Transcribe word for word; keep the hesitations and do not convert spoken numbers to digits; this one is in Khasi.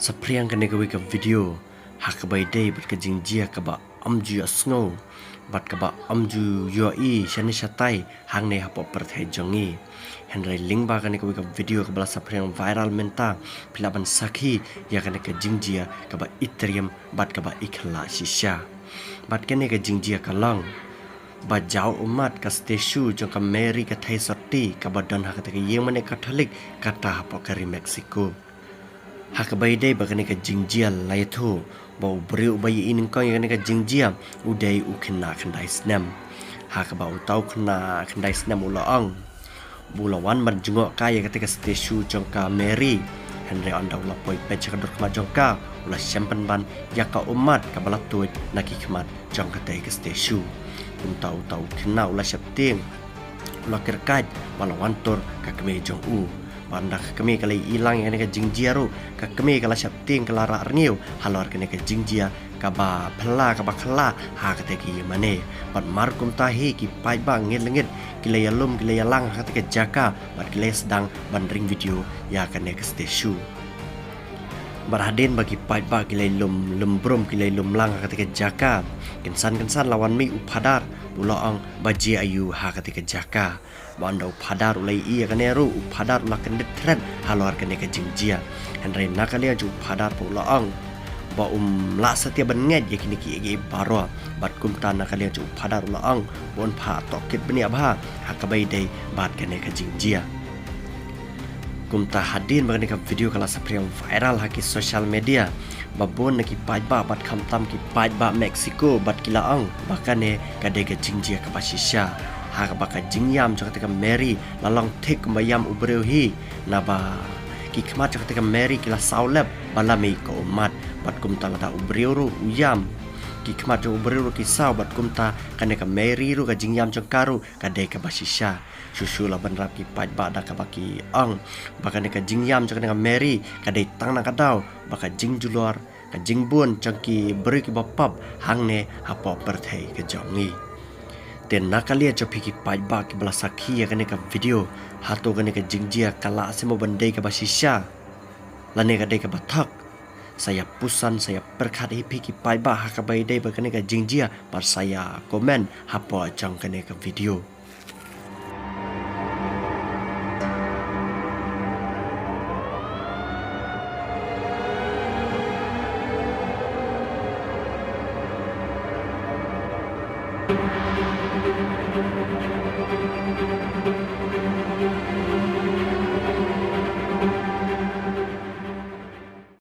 Saphriang kane kawei ka video ha kaba ïadei bad ka jingjia kaba ym ju ïohsngew bad kaba ym ju ïohi shane shatai hangne hapoh pyrthei jong ngi. Hynrei lyngba kane kawei ka video kaba la saphriang viral mynta, phi lah ban sakhi ïa kane ka jingjia kaba itriem bad kaba ikhlaiñ shisha. Bad kane ka jingjia ka long ba jaw ummat ka statue jong ka Mary ka theisotti kaba don ha kata ka ïingmane Katholik kata hapoh ka ri Mexico. Ha kaba ïadei bad kane ka jingjia la ïathuh ba u briew uba ïohi nyngkong ïa kane ka jingjia u dei u khynnah khyndai snem. Ha kaba uta u khynnah khyndai snem u la ong ba u la wan ban jngoh kai ïa kata ka statue jong ka Mary. Hynrei ynda u la poi peit sha ka dur khmat jong ka, u la shem pynban ïa ka ummat kaba la tuid na ki khmat jong kata ka statue. Kumta uta u khynnah u la sheptieng, u la kyrkhat, ba la wan tur ka kmie jong u. Bad ynda ka kmie ka la ïohi lang ïa kane ka jingjia ruh, ka kmie ka la sheptieng, ka la rah rngiew halor kane ka jingjia kaba phylla kaba khylla ha kata ka ïingmane. Bad mar kumta hi ki paidbah ngeit lynget ki la ïalum ki la ïalang ha kata ka jaka bad ki la ïasdang ban ring video ïa kane ka statue. Bad hadien ba ki paidbah ki la ïalum lum brum ki la ïalum lang ha kata ka jaka, kynsan kynsan la wan mih u phadar, u la ong ba jia aïu ha kata ka jaka. Bad ynda u phadar u la ïohi ïa kane ruh, u phadar u la kyndit thret halor kane ka jingjia. Hynrei na ka liang jong u phadar pat u la ong ba um lah satia ban ngeit ïa kine kiei kiei baroh. Bad kumta na ka liang jong u phadar u la ong ba un phah tohkit bniah bha ha kaba ïadei bad kane ka jingjia. Kumta hadien ba kane ka video ka la saphriang viral ha ki social media, ba bun na ki paidbah bad khamtam ki paidbah Mexico bad ki la ong ba kane ka dei ka jingjia kaba shisha. Ha kaba ka jingïam jong kata ka Mary la long thik kumba ïam u briew hi, naba ki khmat jong kata ka Mary ki la saw lep ba la mih ka ummat. Bad kumta lada u briew ruh u ïam, ki khmat jong u briew ruh ki saw, bad kumta kane ka Mary ruh ka jingïam jong ka ruh ka dei kaba shisha. Shuh shuh la bynrap ki paidbah da kaba ki ong ba kane ka jingïam jong kane ka Mary ka dei tang na ka daw ba ka jingjulor, ka jingbun jong ki briew kiba pop hangne hapoh pyrthei ka jong ngi. Te na ka liang jong phi ki paidbah kiba la sakhi ïa kane ka video, hato kane ka jingjia ka lah seh mo ban dei kaba shisha lane ka dei kaba thok? Sa ïa puson, sa ïa pyrkhat hi phi ki paidbah ha kaba ïadei bad kane ka jingjia, bad sa ïa comment hapoh jong kane ka video.